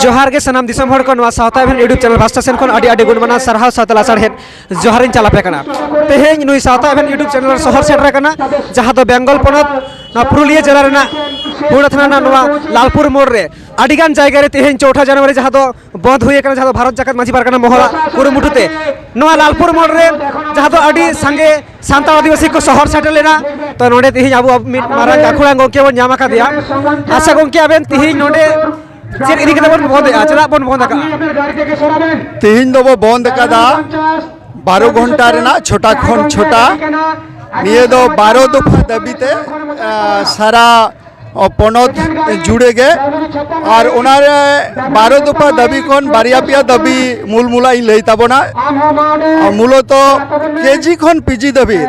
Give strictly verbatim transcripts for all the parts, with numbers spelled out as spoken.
ᱡᱚᱦᱟᱨ ᱜᱮ ᱥᱟᱱᱟᱢ ᱫᱤᱥᱚᱢ ᱦᱚᱲ ᱠᱚ, ᱱᱚᱣᱟ ᱥᱟᱶᱛᱟ ᱮᱵᱷᱮᱱ YouTube channel ᱯᱟᱦᱴᱟ ᱥᱮᱱ ᱠᱷᱚᱱ ᱟᱹᱰᱤ ᱟᱹᱰᱤ ᱜᱩᱱ ᱢᱟᱱᱟᱣ ᱥᱟᱨᱦᱟᱣ ᱥᱟᱶᱛᱮ ᱞᱟᱥᱟᱲᱦᱮᱫ ᱡᱚᱦᱟᱨᱤᱧ ᱪᱟᱞ ᱟᱯᱮ ᱠᱟᱱᱟ᱾ ᱛᱮᱦᱮᱧ ᱱᱩᱭ ᱥᱟᱶᱛᱟ ᱮᱵᱷᱮᱱ YouTube channel ᱥᱚᱦᱚᱨ ᱥᱮᱴᱮᱨ ᱟᱠᱟᱱᱟ, ᱡᱟᱦᱟᱸ ᱫᱚ ᱵᱮᱝᱜᱚᱞ ᱯᱚᱱᱚᱛ, ᱱᱚᱣᱟ ᱯᱩᱨᱩᱞᱤᱭᱟᱹ ᱡᱮᱞᱟ ᱨᱮᱱᱟᱜ ᱵᱩᱲᱟ ᱛᱷᱟᱱᱟ ᱨᱮᱱᱟᱜ ᱱᱚᱣᱟ ᱞᱟᱞᱯᱩᱨ ᱢᱳᱲ ᱨᱮ ᱟᱹᱰᱤ ᱜᱟᱱ ᱡᱟᱭᱜᱟ ᱨᱮ ᱛᱮᱦᱮᱧ ᱪᱳᱣᱴᱷᱟ ᱡᱟᱱᱩᱣᱟᱨᱤ, ᱡᱟᱦᱟᱸ ᱫᱚ ᱵᱚᱱᱫᱷ ᱦᱩᱭ ᱟᱠᱟᱱᱟ, ᱡᱟᱦᱟᱸ ᱫᱚ ᱵᱷᱟᱨᱚᱛ ᱡᱟᱠᱟᱛ ᱢᱟᱹᱡᱷᱤ ᱯᱟᱨᱜᱟᱱᱟ ᱢᱚᱦᱚᱞᱟᱜ ᱠᱩᱨᱩᱢᱩᱴᱩ ᱛᱮ ᱱᱚᱣᱟ ᱞᱟᱞᱯᱩᱨ ᱢᱳᱲ ᱨᱮ, ᱡᱟᱦᱟᱸ ᱫᱚ ᱟᱹᱰᱤ ᱥᱟᱸᱜᱮ ᱥᱟᱱᱛᱟᱲ ᱟᱹᱫᱤᱵᱟᱹᱥᱤ ᱠᱚ ᱥᱚᱦᱚᱨ ᱥᱮᱴᱮᱨ ᱞᱮᱱᱟ᱾ ᱛᱚ, ᱱᱚᱰᱮ ᱛᱮᱦᱮᱧ ᱟᱵᱚ ᱢᱤᱫ ᱢᱟᱨᱟᱝ ᱜᱟᱹᱠᱷᱩᱲᱟᱱ ᱜᱚᱢᱠᱮ ᱵᱚᱱ ᱧᱟᱢ ᱟᱠᱟᱫᱮᱭᱟ᱾ ᱟᱪᱪᱷᱟ ᱜᱚᱢᱠᱮ, ᱟᱵᱮᱱ ᱛᱮᱦᱮᱧ ᱱᱚᱰᱮ ᱪᱮᱫ ᱤᱫᱤ ᱠᱟᱛᱮ ᱵᱚᱱ ᱵᱚᱱᱫ ᱮᱫᱼᱟ? ᱪᱮᱫᱟᱜ ᱵᱚᱱ ᱵᱚᱱᱫ ᱟᱠᱟᱫᱼᱟ? ᱛᱮᱦᱮᱧ ᱫᱚᱵᱚ ᱵᱚᱱᱫ ᱟᱠᱟᱫᱟ ᱵᱟᱨᱚ ᱜᱷᱚᱱᱴᱟ ᱨᱮᱱᱟᱜ ᱪᱷᱚᱴᱟ ᱠᱷᱚᱱ ᱪᱷᱚᱴᱟ᱾ ᱱᱤᱭᱟᱹ ᱫᱚ ᱵᱟᱨᱚ ᱫᱚᱯᱷᱟ ᱫᱟᱹᱵᱤ ᱛᱮ, ᱟ, ᱥᱟᱨᱟ ᱯᱚᱱᱚᱛ ᱡᱩᱲᱮ ᱜᱮ᱾ ᱟᱨ ᱚᱱᱟᱨᱮ ᱵᱟᱨᱚ ᱫᱚᱯᱷᱟ ᱫᱟᱹᱵᱤ ᱠᱷᱚᱱ ᱵᱟᱨᱭᱟ ᱯᱮᱭᱟ ᱫᱟᱹᱵᱤ ᱢᱩᱞ ᱢᱩᱞᱟᱜ ᱤᱧ ᱞᱟᱹᱭ ᱛᱟᱵᱚᱱᱟ᱾ ᱟᱨ ᱢᱩᱞᱚᱛᱚ ᱠᱮᱡᱤ ᱠᱷᱚᱱ ᱯᱤᱡᱤ ᱫᱷᱟᱹᱵᱤᱡ,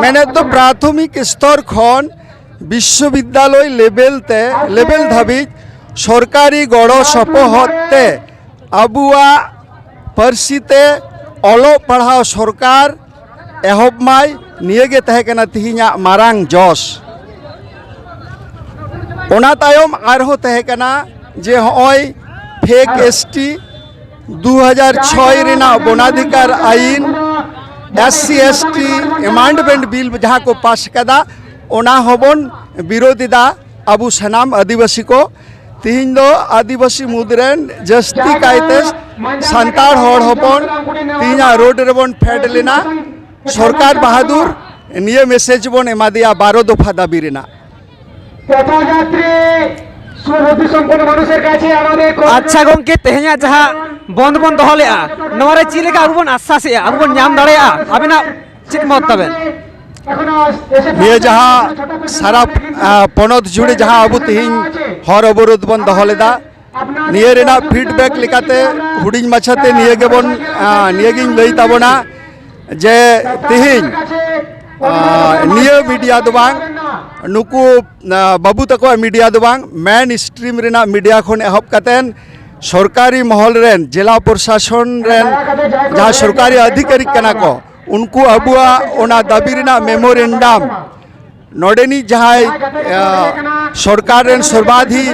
ᱢᱮᱱᱮᱫ ᱫᱚ ᱯᱨᱟᱛᱷᱚᱢᱤᱠ ᱥᱛᱚᱨ ᱠᱷᱚᱱ ᱵᱤᱥᱥᱚᱵᱤᱫᱽᱫᱟᱞᱚᱭ ᱞᱮᱵᱮᱞ ᱛᱮ, ᱞᱮᱵᱮᱞ ᱫᱷᱟᱹᱵᱤᱡ ᱥᱚᱨᱠᱟᱨᱤ ᱜᱚᱲᱚ ᱥᱚᱯᱚᱦᱚᱫ ᱛᱮ ᱟᱵᱚᱣᱟᱜ ᱯᱟᱹᱨᱥᱤ ᱛᱮ ᱚᱞᱚᱜ ᱯᱟᱲᱦᱟᱣ ᱥᱚᱨᱠᱟᱨ ᱮᱦᱚᱵ ᱢᱟᱭ, ᱱᱤᱭᱟᱹ ᱜᱮ ᱛᱟᱦᱮᱸ ᱠᱟᱱᱟ ᱛᱤᱦᱤᱧᱟᱜ ᱢᱟᱨᱟᱝ ᱡᱚᱥ᱾ ᱚᱱᱟ ᱛᱟᱭᱚᱢ ᱟᱨᱦᱚᱸ ᱛᱟᱦᱮᱸ ᱠᱟᱱᱟ ᱡᱮ ᱦᱚᱸᱜᱼᱚᱭ ᱯᱷᱮᱠ ᱮᱥ ᱴᱤ ᱫᱩ ᱦᱟᱡᱟᱨ ᱪᱷᱚᱭ ᱨᱮᱱᱟᱜ ᱵᱚᱱᱟᱫᱷᱤᱠᱟᱨ ᱟᱭᱤᱱ, S C S T amendment bill ᱡᱟᱦᱟᱸ ᱠᱚ ᱯᱟᱥ ᱠᱟᱫᱟ, ᱚᱱᱟ ᱦᱚᱸᱵᱚᱱ ᱵᱤᱨᱳᱫᱷ ᱮᱫᱟ ᱟᱵᱚ ᱥᱟᱱᱟᱢ ᱟᱹᱫᱤᱵᱟᱹᱥᱤ ᱠᱚ᱾ ᱛᱤᱦᱤᱧ ᱫᱚ ᱟᱹᱫᱤᱵᱟᱹᱥᱤ ᱢᱩᱫᱽ ᱨᱮᱱ ᱡᱟᱹᱥᱛᱤ ᱠᱟᱭᱛᱮ ᱥᱟᱱᱛᱟᱲ ᱦᱚᱲ ᱦᱚᱯᱚᱱ ᱛᱤᱦᱤᱧᱟᱜ ᱨᱳᱰ ᱨᱮᱵᱚᱱ ᱯᱷᱮᱰ ᱞᱮᱱᱟ᱾ ᱥᱚᱨᱠᱟᱨ ᱵᱟᱦᱟᱫᱩᱨ, ᱱᱤᱭᱟᱹ ᱢᱮᱥᱮᱡᱽ ᱵᱚᱱ ᱮᱢᱟ ᱫᱮᱭᱟ ᱵᱟᱨᱚ ᱫᱚᱯᱷᱟ ᱫᱟᱹᱵᱤ ᱨᱮᱱᱟᱜ᱾ পথযাত্রী সুবুদ্ধি সম্পন্ন মানুষের কাছে আমাদের আচ্ছা গᱚᱢᱠᱮ, ᱛᱮᱦᱮᱧᱟᱜ ᱡᱟᱦᱟᱸ ᱵᱚᱱᱫ ᱵᱚᱱ ᱫᱚᱦᱚ ᱞᱮᱜᱼᱟ, ᱱᱚᱣᱟ ᱨᱮ ᱪᱮᱫ ᱞᱮᱠᱟ ᱟᱵᱚ ᱵᱚᱱ ᱟᱥᱥᱟᱥᱮᱜᱼᱟ, ᱟᱵᱚ ᱵᱚᱱ ᱧᱟᱢ ᱫᱟᱲᱮᱭᱟᱜᱼᱟ? ᱟᱵᱤᱱᱟᱜ ᱪᱮᱫ ᱢᱚᱛ ᱛᱟᱵᱮᱱ? ᱱᱤᱭᱟᱹ ᱡᱟᱦᱟᱸ ᱥᱟᱨᱟ, ᱟ, ᱯᱚᱱᱚᱛ ᱡᱩᱲᱮ ᱡᱟᱦᱟᱸ ᱟᱵᱚ ᱛᱮᱦᱮᱧ ᱦᱚᱨ ᱚᱵᱚᱨᱳᱫᱷ ᱵᱚᱱ ᱫᱚᱦᱚ ᱞᱮᱫᱟ, ᱱᱤᱭᱟᱹ ᱨᱮᱱᱟᱜ ᱯᱷᱤᱰᱵᱮᱠ ᱞᱮᱠᱟᱛᱮ ᱦᱩᱰᱤᱧ ᱢᱟᱪᱷᱟᱛᱮ ᱱᱤᱭᱟᱹ ᱜᱮᱵᱚᱱ, ᱟ, ᱱᱤᱭᱟᱹᱜᱤᱧ ᱞᱟᱹᱭ ᱛᱟᱵᱚᱱᱟ ᱡᱮ ᱛᱮᱦᱮᱧ, ᱟ, ᱱᱤᱭᱟᱹ ᱢᱤᱰᱤᱭᱟ ᱫᱚ ᱵᱟᱝ, ᱱᱩᱠᱩ ᱵᱟᱹᱵᱩ ᱛᱟᱠᱚᱣᱟᱜ ᱢᱤᱰᱤᱭᱟ ᱫᱚ ᱵᱟᱝ, ᱢᱮᱱ ᱥᱴᱨᱤᱢ ᱨᱮᱱᱟᱜ ᱢᱤᱰᱤᱭᱟ ᱠᱷᱚᱱ ᱮᱦᱚᱵ ᱠᱟᱛᱮᱱ ᱥᱚᱨᱠᱟᱨᱤ ᱢᱚᱦᱚᱞ ᱨᱮᱱ, ᱡᱮᱞᱟ ᱯᱨᱚᱥᱟᱥᱚᱱ ᱨᱮᱱ ᱡᱟᱦᱟᱸ ᱥᱚᱨᱠᱟᱨᱤ ᱟᱫᱷᱤᱠᱟᱨᱤᱠ ᱠᱟᱱᱟ ᱠᱚ, ᱩᱱᱠᱩ ᱟᱵᱚᱣᱟᱜ ᱚᱱᱟ ᱫᱟᱹᱵᱤ ᱨᱮᱱᱟᱜ ᱢᱮᱢᱳᱨᱮᱱᱰᱟᱢ ᱱᱚᱰᱮᱱᱤᱡ ᱡᱟᱦᱟᱸᱭ ᱥᱚᱨᱠᱟᱨ ᱨᱮᱱ ᱥᱚᱨᱵᱟᱫᱷᱤ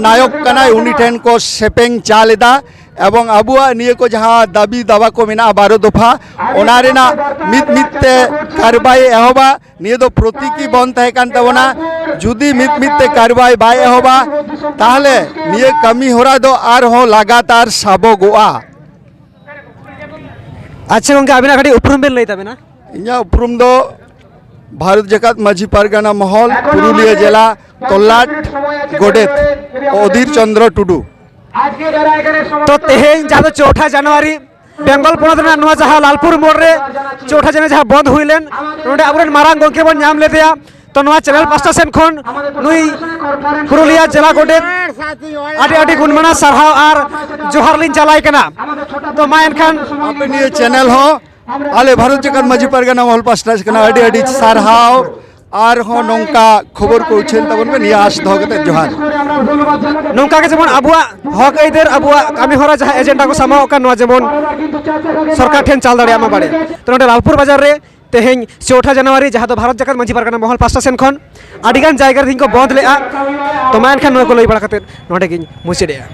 ᱱᱟᱭᱚᱠ ᱠᱟᱱᱟᱭ, ᱩᱱᱤ ᱴᱷᱮᱱ ᱠᱚ ᱥᱮᱯᱮᱧ ᱪᱟᱞ ᱮᱫᱟ᱾ ᱮᱵᱚᱝ ᱟᱵᱚᱣᱟᱜ ᱱᱤᱭᱟᱹ ᱠᱚ ᱡᱟᱦᱟᱸ ᱫᱟᱹᱵᱤ ᱫᱟᱵᱟ ᱠᱚ ᱢᱮᱱᱟᱜᱼᱟ ᱵᱟᱨᱚ ᱫᱚᱯᱷᱟ, ᱚᱱᱟ ᱨᱮᱱᱟᱜ ᱢᱤᱫ ᱢᱤᱫ ᱛᱮ ᱠᱟᱨᱵᱟᱭ ᱮᱦᱚᱵᱟ᱾ ᱱᱤᱭᱟᱹ ᱫᱚ ᱯᱨᱚᱛᱤᱠᱤ ᱵᱚᱱ ᱛᱟᱦᱮᱸ ᱠᱟᱱ ᱛᱟᱵᱚᱱᱟ᱾ ᱡᱩᱫᱤ ᱢᱤᱫ ᱢᱤᱫ ᱛᱮ ᱠᱟᱨᱵᱟᱭ ᱵᱟᱭ ᱮᱦᱚᱵᱟ, ᱛᱟᱦᱚᱞᱮ ᱱᱤᱭᱟᱹ ᱠᱟᱹᱢᱤ ᱦᱚᱨᱟ ᱫᱚ ᱟᱨᱦᱚᱸ ᱞᱟᱜᱟᱛᱟᱨ ᱥᱟᱵᱚᱜᱚᱜᱼᱟ᱾ ᱟᱪᱪᱷᱟ ᱜᱚᱝᱠᱮ, ᱟᱵᱤᱱᱟᱜ ᱠᱟᱹᱴᱤᱡ ᱩᱯᱨᱩᱢ ᱵᱤᱱ ᱞᱟᱹᱭ ᱛᱟᱵᱮᱱᱟ᱾ ᱤᱧᱟᱹᱜ ᱩᱯᱨᱩᱢ ᱫᱚ ᱵᱷᱟᱨᱚᱛ ᱡᱟᱠᱟᱛ ᱢᱟᱹᱡᱷᱤ ᱯᱟᱨᱜᱟᱱᱟ ᱢᱚᱦᱚᱞ, ᱯᱩᱨᱩᱞᱤᱭᱟᱹ ᱡᱮᱞᱟ, ᱛᱚᱞᱞᱟᱴ ᱜᱚᱰᱮᱛ, ᱚᱫᱷᱤᱨ ᱪᱚᱱᱫᱨᱚ ᱴᱩᱰᱩ᱾ ᱛᱚ ᱛᱮᱦᱮᱧ ᱡᱟᱦᱟᱸ ᱫᱚ ᱪᱳᱣᱴᱷᱟ ᱡᱟᱱᱩᱣᱟᱨᱤ, ᱵᱮᱝᱜᱚᱞ ᱯᱚᱱᱚᱛ ᱨᱮᱱᱟᱜ ᱱᱚᱣᱟ ᱡᱟᱦᱟᱸ ᱞᱟᱞᱯᱩᱨ ᱢᱳᱲ ᱨᱮ ᱪᱳᱣᱴᱷᱟ ᱡᱟᱱᱩᱣᱟᱨᱤ ᱡᱟᱦᱟᱸ ᱵᱚᱱᱫ ᱦᱩᱭ ᱞᱮᱱ, ᱱᱚᱰᱮ ᱟᱵᱚᱨᱮᱱ ᱢᱟᱨᱟᱝ ᱜᱚᱝᱠᱮ ᱵᱚᱱ ᱧᱟᱢ ᱞᱮᱫᱮᱭᱟ᱾ ᱛᱚ ᱱᱚᱣᱟ ᱪᱮᱱᱮᱞ ᱯᱟᱥᱴᱟ ᱥᱮᱱ ᱠᱷᱚᱱ ᱱᱩᱭ ᱯᱩᱨᱩᱞᱤᱭᱟᱹ ᱡᱮᱞᱟ ᱜᱚᱰᱮᱛ ᱟᱹᱰᱤ ᱟᱹᱰᱤ ᱜᱩᱱᱢᱟᱱᱟ ᱥᱟᱨᱦᱟᱣ ᱟᱨ ᱡᱚᱦᱟᱨ ᱞᱤᱧ ᱪᱟᱞᱟᱭ ᱠᱟᱱᱟ᱾ ᱛᱚ ᱢᱟ ᱮᱱᱠᱷᱟᱱ ᱟᱯᱮ ᱱᱤᱭᱟᱹ ᱪᱮᱱᱮᱞ ᱦᱚᱸ ᱟᱞᱮ ᱵᱷᱟᱨᱚᱛ ᱡᱟᱠᱟᱛ ᱢᱟᱹᱡᱷᱤ ᱯᱟᱨᱜᱟᱱᱟ ᱢᱚᱦᱚᱞ ᱯᱟᱥᱴᱟ ᱠᱷᱚᱱᱟᱜ ᱟᱹᱰᱤ ᱟᱹᱰᱤ ᱥᱟᱨᱦᱟᱣ᱾ ᱟᱨᱦᱚᱸ ᱱᱚᱝᱠᱟ ᱠᱷᱚᱵᱚᱨ ᱠᱚ ᱩᱪᱷᱟᱹᱱ ᱛᱟᱵᱚᱱ ᱯᱮ, ᱱᱤᱭᱟᱹ ᱟᱸᱥ ᱫᱚᱦᱚ ᱠᱟᱛᱮ ᱡᱚᱦᱟᱨ᱾ ᱱᱚᱝᱠᱟ ᱜᱮ ᱡᱮᱢᱚᱱ ᱟᱵᱚᱣᱟᱜ ᱦᱚᱠ ᱟᱹᱭᱫᱟᱹᱨ, ᱟᱵᱚᱣᱟᱜ ᱠᱟᱹᱢᱤ ᱦᱚᱨᱟ ᱡᱟᱦᱟᱸ ᱮᱡᱮᱱᱰᱟ ᱠᱚ ᱥᱟᱢᱟᱣᱚᱜ ᱠᱟᱱ, ᱱᱚᱣᱟ ᱡᱮᱢᱚᱱ ᱥᱚᱨᱠᱟᱨ ᱴᱷᱮᱱ ᱪᱟᱞ ᱫᱟᱲᱮᱭᱟᱜ ᱢᱟ ᱵᱟᱲᱮ᱾ ᱛᱚ ᱱᱚᱰᱮ ᱞᱟᱞᱯᱩᱨ ᱵᱟᱡᱟᱨ ᱨᱮ ᱛᱮᱦᱮᱧ ᱪᱳᱣᱴᱷᱟ ᱡᱟᱱᱩᱣᱟᱨᱤ, ᱡᱟᱦᱟᱸ ᱫᱚ ᱵᱷᱟᱨᱚᱛ ᱡᱟᱠᱟᱛ ᱢᱟᱹᱡᱷᱤ ᱯᱟᱨᱜᱟᱱᱟ ᱢᱚᱦᱚᱞ ᱯᱟᱥᱴᱟ ᱥᱮᱱ ᱠᱷᱚᱱ ᱟᱹᱰᱤᱜᱟᱱ ᱡᱟᱭᱜᱟ ᱨᱮ ᱛᱮᱦᱮᱧ ᱠᱚ ᱵᱚᱱᱫ ᱞᱮᱫᱼᱟ᱾ ᱛᱚ ᱢᱟ ᱮᱱᱠᱷᱟᱱ ᱱᱚᱣᱟ ᱠᱚ ᱞᱟᱹᱭ ᱵᱟᱲᱟ ᱠᱟᱛᱮᱫ ᱱᱚᱰᱮ ᱜᱤᱧ ᱢᱩᱪᱟᱹᱫᱮᱜᱼᱟ᱾